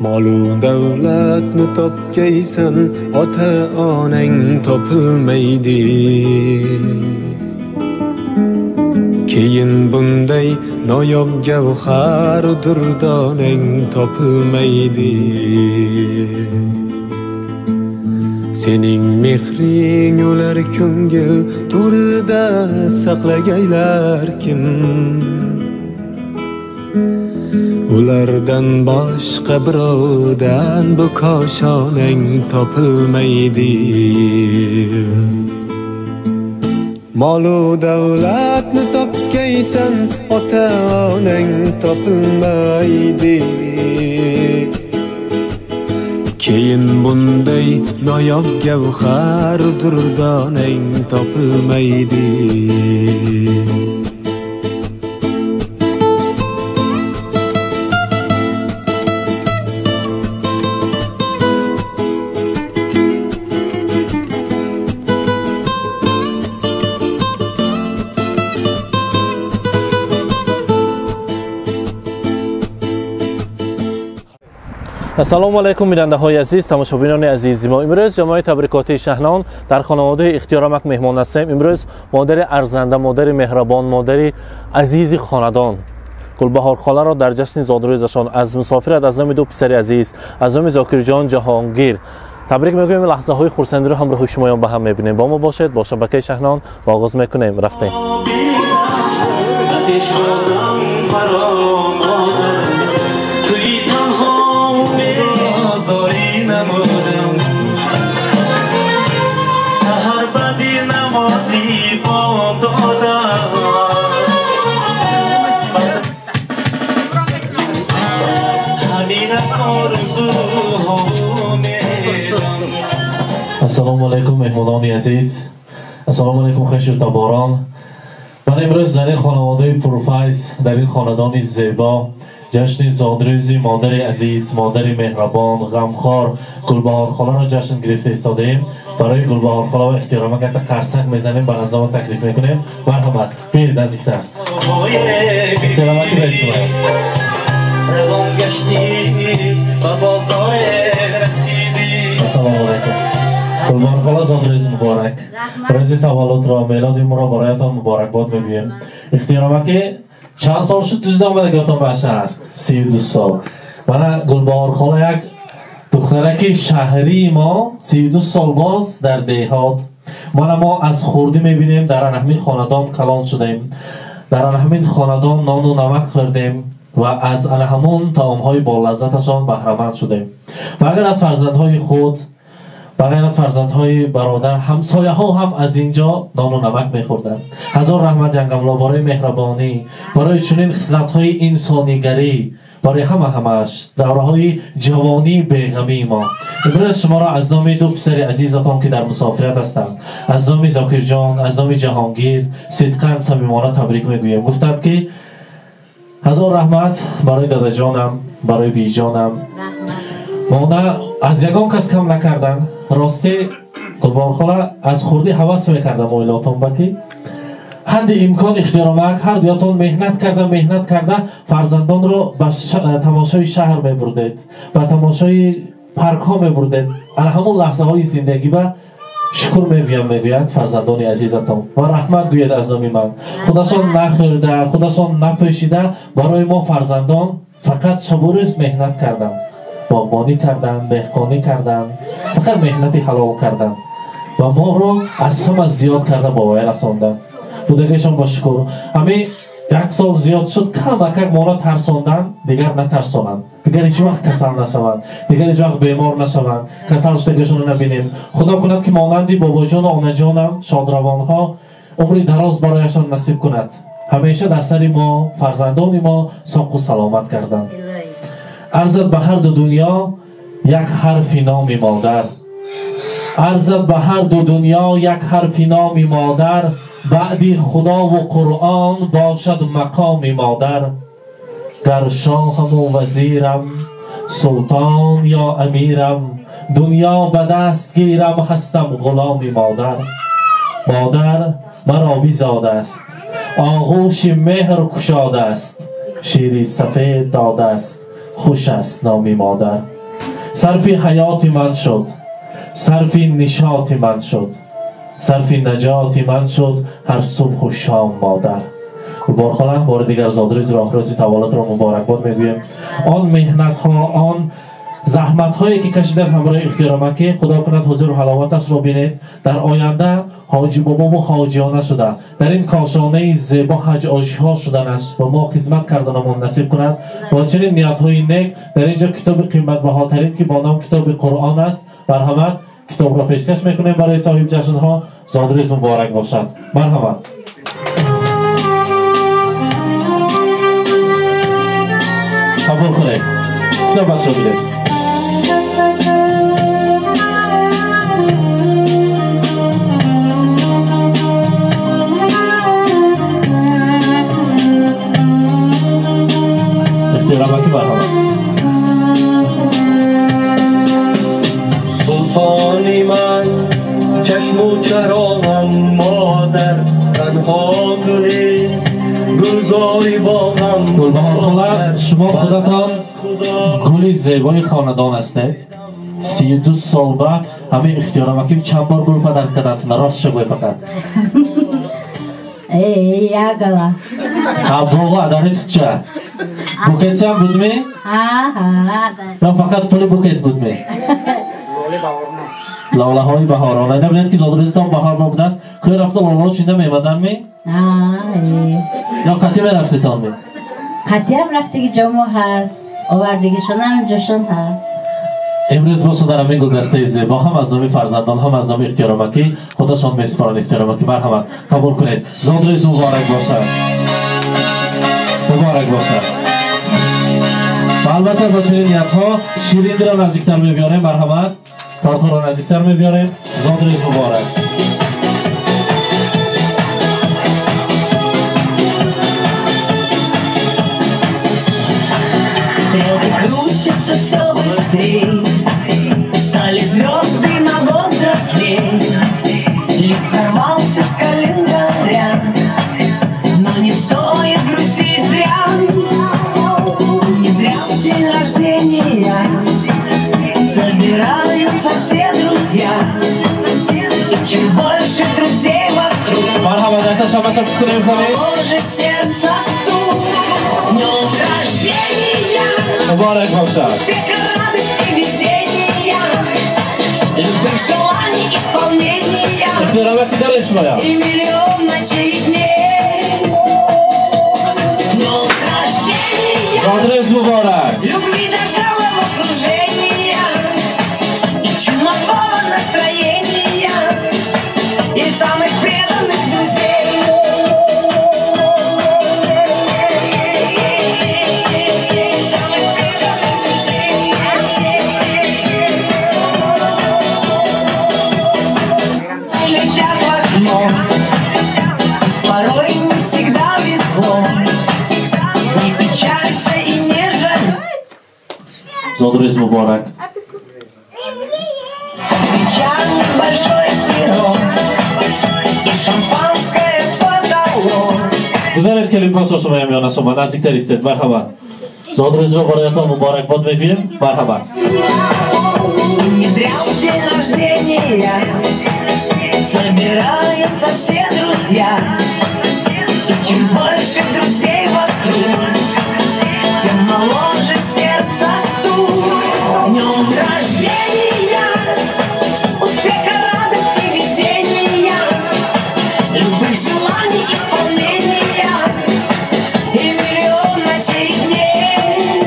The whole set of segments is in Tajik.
Molu davlatni topgaysan, ota onang topilmaydi. Keyin bunday noyob gavhar durdonang topilmaydi. Sening mehring ular ko'ngil to'rida saqlagaylar kim? Ulardan boshqa birovdan bu koshonang topilmaydi. Molu davlatni topgaysan, ota onang topilmaydi. Keyin bunday noyob gavhar durdonang topilmaydi. Ассалому алайкум бинандаҳои азиз, тамошобинони азизи мо. Имрӯз ҷамоаи табрикотии Шаҳнон дар хонаводаи Ихтиёрамак меҳмон ҳастем. Имрӯз модари арзанда, модари меҳрабон, модари азизи хонадон Гулбаҳор холаро дар ҷашни зодрӯзашон аз мусофират аз номи ду писари азиз, аз номи Зокирҷон Ҷаҳонгир табрик мегӯем. Лаҳзаҳои хурсандиро ҳамроҳи шумоён ба ҳам мебинем. Бо мо бошед, бо шабакаи Шаҳнон ва оғоз мекунем. Рафтем. Ассалому алайкум меҳмонони азиз, ассалому алайкум хешу таборон. Ман имрӯз дар ин хонаводаи пурфайз, дар ин хонадони зебо ҷашни зодрӯзи модари азиз, модари меҳрабон, ғамхор Гулбаҳор холаро ҷашн гирифта истодаем. Барои Гулбаҳор хола ва Ихтиёрамак якта қарсак мезанем, ба назама таклиф мекунем. Марҳамат, биёед наздиктар. Ихтиёрамаки биёед шумо. Ассалому алайкум. Гулбаҳор хола, зодрӯз муборак. Рӯзи таваллудро, мелоди моро бароятон муборакбод мегӯем. Ихтиёрамаки чанд сол шуд дузда омадагиётон ба шаҳр? 32 сол. Мана Гулбаҳор хола як духтараки шаҳрии мо 32 сол боз дар деҳот. Мана мо аз хурдӣ мебинем, дар ҳамин хонадон калон шудем, дар ҳамин хонадон нону намак хӯрдем ва аз ҳамон таомҳои болаззаташон баҳраманд шудем. Ва агар аз фарзандҳои худ, ба ғайр аз фарзандҳои бародар, ҳамсояҳо ҳам аз ин ҷо нону намак мехӯрданд. Ҳазор раҳмат янгамло барои меҳрабонӣ, барои чунин хислатҳои инсонигарӣ, барои ҳама ҳамааш давраҳои ҷавонии беғамии мо. Имрӯз шуморо аз номи ду писари азизатон, ки дар мусофират ҳастанд, аз номи Зокирҷон, аз номи Ҷаҳонгир сидқан самимона табрик мегӯем. Гуфтанд ки ҳазор раҳмат барои дадаҷонам, барои биҷонам. Мона аз ягон кас кам накарданд. Рости Гулбаҳор хола аз хурдӣ ҳавас мекардам оилаотон ба ки ҳадди имкон Ихтиёрамак ҳар дуятон меҳнат карда, меҳнат карда фарзандонро ба тамошои шаҳр мебурдед, ба тамошои паркҳо мебурдед. Ана ҳамон лаҳзаҳои зиндагӣ ба шукр мегӯям, мегӯяд фарзандони азизатон ва раҳмат гӯяд аз номи ман. Худашон нахӯрда, худашон напӯшида барои мо фарзандон фақат шабу рӯз меҳнат карданд, боғбонӣ карданд, деҳқонӣ карданд, фақат меҳнати ҳалол карданд ва моро аз ҳама зиёд карда ба воя расонданд. Будагиашон бо шукр. Ҳамин як сол зиёд шуд, камакак моро тарсонданд, дигар натарсонанд, дигар ҳеҷ вақт касал нашаванд, дигар ҳеҷ вақт бемор нашаванд, касал шудагиашонро набинем. Худо кунад ки монанди бобоҷону онаҷонам шодравонҳо умри дароз барояшон насиб кунад. Ҳамеша дар сари мо, фарзандони мо соқу саломат гарданд. Арзад ба ҳар ду дунё як ҳарфи номи модар, арзад ба ҳар ду дунё як ҳарфи номи модар, баъди худову Қуръон бошад мақоми модар. Гар шоҳаму вазирам, султон ё амирам, дунё ба даст гирам, ҳастам ғуломи модар. Модар маро бизодааст, оғӯши меҳр кушодааст, шири сафед додааст, Хуш аст номи модар. Сарфи ҳаёти ман шуд, сарфи нишоти ман шуд, сарфи наҷоти ман шуд ҳар субҳу шом модар. Гулбаҳор хола, бори дигар зодрӯзро, рӯзи таваллудро муборакбод мегӯем. Он меҳнатҳо, он заҳматҳое ки кашиданд ҳамроҳи Ихтиёрамакӣ, худо кунад ҳузуру ҳаловаташро бинед. Дар оянда ҳоҷи бобову ҳоҷиёна шуда, дар ин кошонаи зебо ҳаҷ ошиҳо шуданаш ва мо хизмат карданамон насиб кунад. Бо чунин ниятҳои нек дар инҷо китоби қиматбаҳотарин ки бо ном китоби Қуръон аст, марҳамат, китобро пешкаш мекунем барои соҳиби ҷашнҳо. Зодрӯз муборак бошад. Марҳамат. Қабул кунед. Китобашро бинед. Ихтиёрамакӣ, марҳамат. Султони ман, чашму чароғам модар, танҳо гуле гулзори боғам. Гулбаҳор хола, шумо худатон гули зебои хонадон ҳастед. 32 сол ба ҳамин Ихтиёрамакӣ чанд бор гул падар кардатона? Ростша гӯй фақат. Ягала. Ҳа, боға дар ча? Букетчам будми? Ҳа, ҳа. Ё фақат пули букет будми? Лолаҳои баҳорона. Бинед ки зодрӯзитон баҳор мо будааст. Кӯй рафта лолаҳо чинда мемаданми? Ё қатъӣ мерафтитонми? Қатъиам рафтаги ҷомо ҳаст, овардагишонам ҷошон ҳаст. Имрӯз бошад дар ҳамин гулдастаи зебо ҳам аз номи фарзандон, ҳам аз номи Ихтиёрамакӣ худашон месупоранд. Ихтиёрамакӣ, марҳамат, қабул кунед. Зодрӯз муборак бошад. Муборак бошад. Ва албатта бо чунин ниятҳо ширинро наздиктар мебиёрем. Марҳамат, тортҳоро наздиктар мебиёрем. Зодрӯз муборак. Стрелки крутятся все быстрее, стали звезды на год взрослей. Лист сорвался с календаря, но не стоит грустить зря. Не зря в день рождения собираются все друзья. И чем больше друзей вокруг, моложе сердце стук. С днем рождения! Муборак бошад. Успеха, радости, везения, любых желаний исполнения. Ихтиёрамакӣ дареш шумоям. И миллион ночей и дней. С днем рождения! Зодрӯз муборак. Любви до головокружения и чумового настроения, и самых преданных друзей. Летят в окно, порой не всегда везло. Не печалься и не жаль. Зодрӯз муборак. Со свечами большой пирог и шампанское потолок. Гузаред келинпошро шумоям ё на шумо наздиктар истед. Марҳамат. Зодрӯзро бароятон муборакбод мегӯем. Марҳамат. Не зря в день рождения собираются все друзья. И чем больше друзей вокруг, тем моложе сердце стук. С днем рождения! Успеха, радости, везения, любых желаний исполнения и миллион ночей и дней.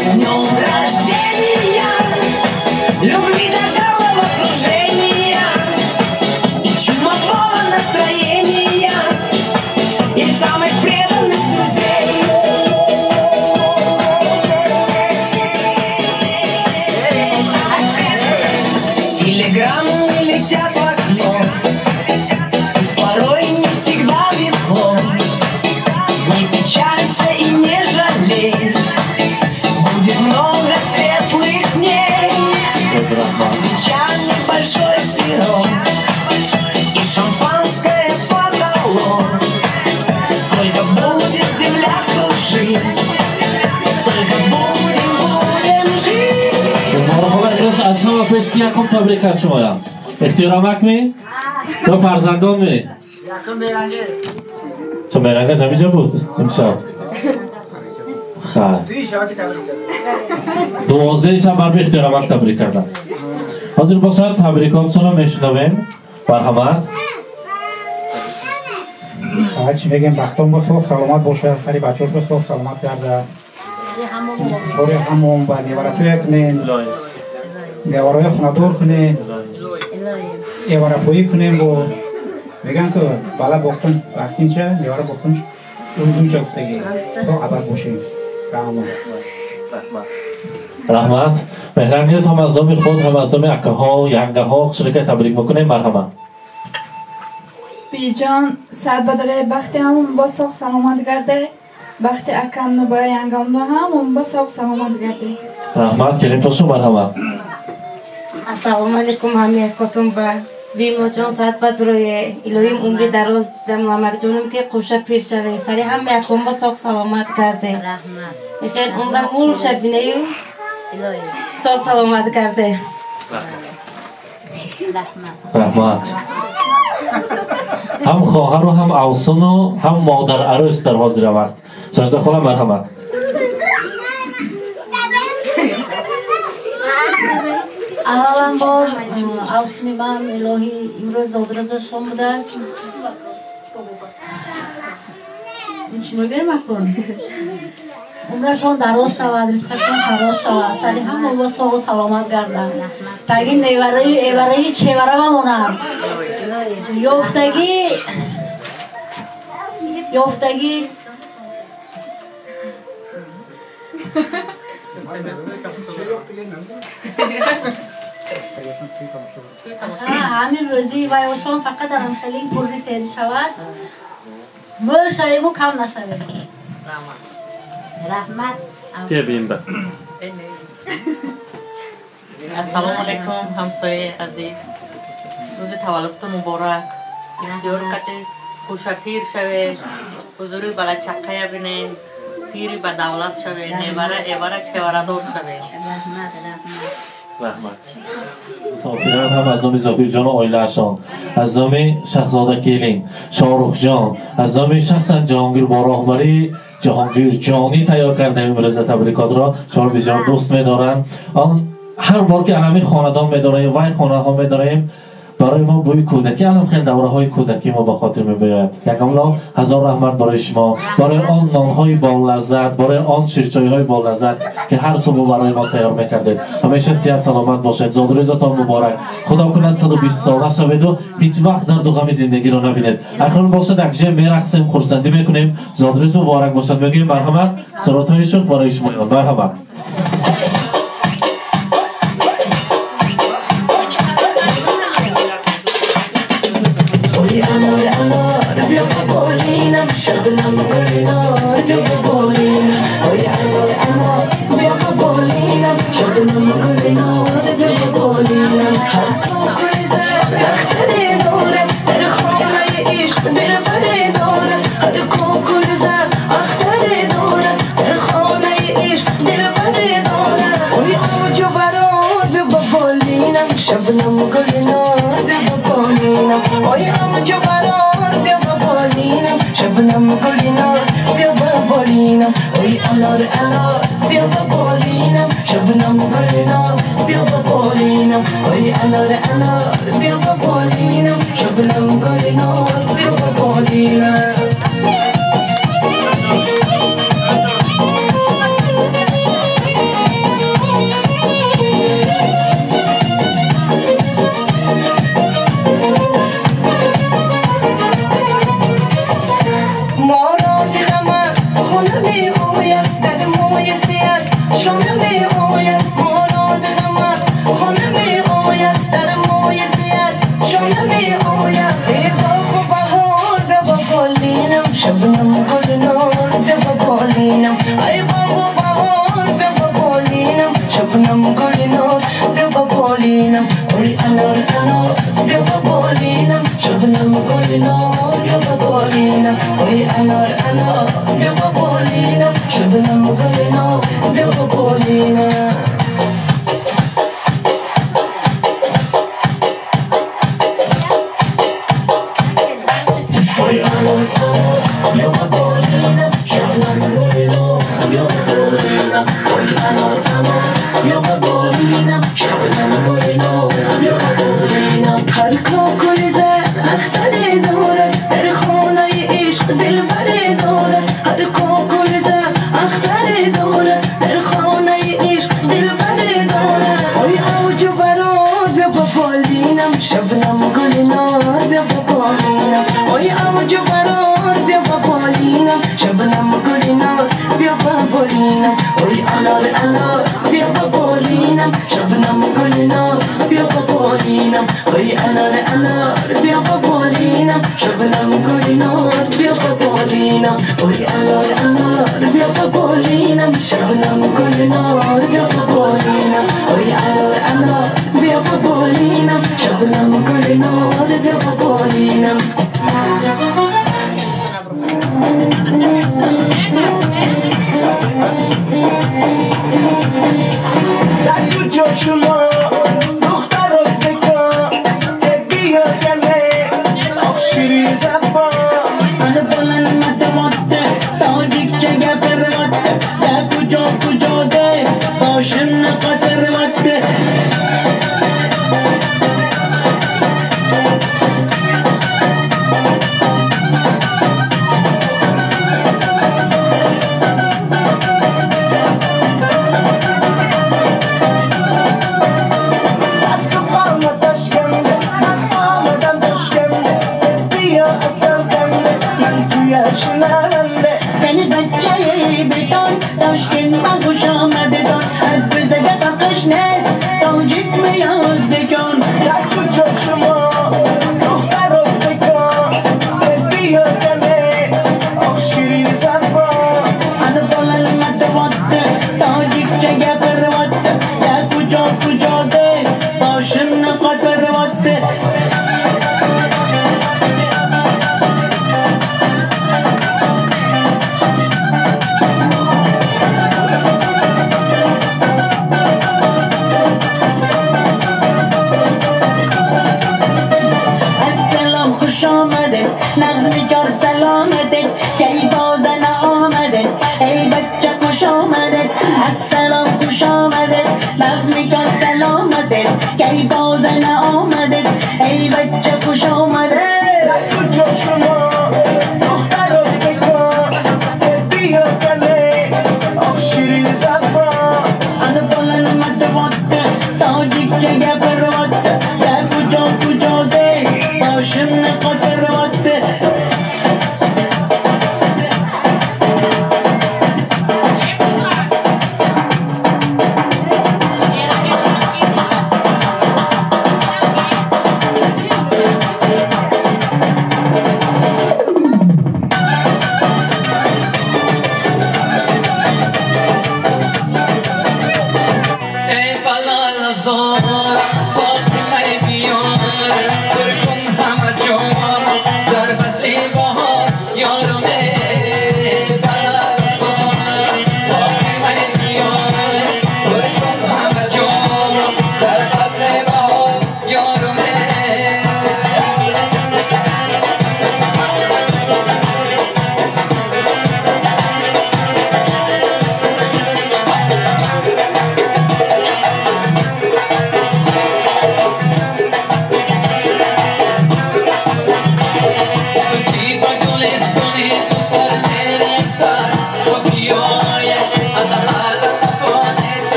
С днем рождения! Любви до головокружения и чумового настроения. ки якум табрик аз шумоям? Ихтиёрамак ми? Ё фарзандон ми? Якум Меҳрангез. Чун Меҳрангез ҳаминҷо буд имшаб. Хайр. Дуи шаб ки табрик кардам. 12 шаб бар Ихтиёрамак табрик кардам. Ҳозир бошад табрикотшонро мешунавем. Марҳамат. Чӣ мегем, бахтон бо соф саломат бошад, сари бачаҳошо соф саломат гардад. Сори ҳамон ба неваратоя кунем, невароя хонадор кунем, эварапоӣ кунем. Бо мегӯям ки бала бохтан вақтинча, невара бохтан урдунча гуфтагӣ. То абад бошем. Раҳмат. Раҳмат. Меҳрангез ҳам аз номи худ, ҳам аз номи акаҳо, янгаҳо ширка табрик мекунем. Марҳамат. Биҷон, сад бадаре бахти ҳамон бо соғ саломат гарде, бахти акамну бара янгамну ҳамон бо соғ саломат гарде. Раҳмат, келин пошу, марҳамат. Ассалому алайкум ҳамаякотон ба Бимоҷон, сад бадрое илоҳим умри дароз дам Мамарҷонам ки қуша пир шаве, сари ҳамаякон бо соғ саломат гарде. Раҳмат. Ихел умра мул шабинею соғ саломат гарде. Раҳмат. Раҳмат. Ҳам хоҳару ҳам авсуну ҳам модар арӯс дар ҳозира вақт. Сажда хола, марҳамат. Аввалан бор авсуни ман илоҳӣ имрӯз зодрӯзашон будааст. Чӣ мегӯем акун? Умрашон дароз шавад, ризқашон фароз шавад, сари ҳама бо соғу саломат гарданд. Таги невараю эвараи чевара бамонанд. Ёфтагӣ ёфтагӣ ҳамин рӯзи вайошон фақат анам хеле пурри сер шавад, мӯр шавему кам нашавем. Раҳмат. Тебимба. Ассалому алайкум ҳамсояи азиз. Рӯзи таваллудтон муборак. Ихтиёр кати хушапир шавед, ҳузури балачаққая бинем, пири ба давлат шавед, невара эвара чеварадор шавед. Раҳмат, раҳмат. Раҳмат. Мусофиран ҳам аз номи Зокирҷону оилаашон, аз номи Шаҳзода Келин, Шоҳрухҷон, аз номи шахсан Ҷаҳонгир бо роҳбарии Ҷаҳонгир ҷонӣ тайёр кардаем имрӯза табрикотро. Шуморо бисёр дӯст медоранд. Он ҳар бор ки анами хонадон медораем, вай хонаҳо медораем, барои мо бӯи кӯдакӣ, анам хеле давраҳои кӯдакӣ мо ба хотир мебояд. Якамло ҳазор раҳмат барои шумо, барои он нонҳои болаззат, барои он ширчойҳои болаззат ки ҳар субҳ барои мо тайёр мекардед. Ҳамеша сиҳат саломат бошед. Зодрӯзатон муборак. Худо кунад 120 сола шаведу ҳеҷ вақт дарду ғами зиндагиро набинед. Акнун бошад якҷоя мерақсем, хурсандӣ мекунем. Зодрӯз муборак бошад мегӯем. Марҳамат, суратҳои шух барои шумоён. Марҳамат. شبنم گلنار بیا بالینم، آی انار انار بیا بالینم، شبنم گلنار بیا بالینم. هر کوکل زد اختر دارم، در خانه عشق دلبر دارم. هر کوکل زد اختر دارم، در خانه عشق دلبر دارم. آی اوج و برار بیا بالینم، شبنم گلنار بیا بالینم. آی اوج و برار بیا بالینم، شبنم گلنار بیا بالینم. آی انار انار بیا بالینم، شبنم گلنار بیا بالینم. آی انار انار بیا بالینم، شبنم گلنار بیا بالینم. شبنم گلنار بیا بالینم، ای باغ بهار بیا بالینم، شبنم گلنار بیا بالینم. ای انار انار بیا بالینم، شبنم گلنار بیا بالینم. ای انار انار بیا بالینم، شبنم گلنار بیا بالینم. بالینم ای اوج قرار بیا بالینم شبنم گلینار بیا بالینم ای انار انار بیا بالینم شبنم گلینار بیا بالینم ای انار انار بیا بالینم شبنم گلینار بیا بالینم ای انار انار بیا بالینم شبنم گلینار بیا بالینم ای انار انار بیا بالینم شبنم گلینار بیا بالینم. شما دختر ازبکا بیا کنه آخ شیری زبان انا بلند متوت تاجیک گپروت یا کجا کجا ده باشم قدروت فاطمه بیار پر کن همه جان.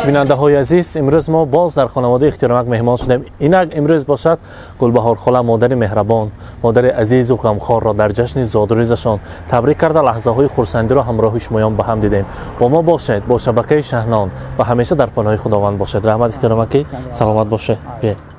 Бинандаҳои азиз, имрӯз мо боз дар хонаводаи Ихтиёрамак меҳмон шудем. Инак имрӯз бошад Гулбаҳор хола, модари меҳрабон, модари азизу ғамхорро дар ҷашни зодрӯзашон табрик карда, лаҳзаҳои хурсандиро ҳамроҳи шумоён ба ҳам дидем. Бо мо бошед, бо шабакаи Шаҳнон ва ҳамеша дар паноҳи Худованд бошед. Раҳмат, Ихтиёрамакӣ, саломат бошед. Биед.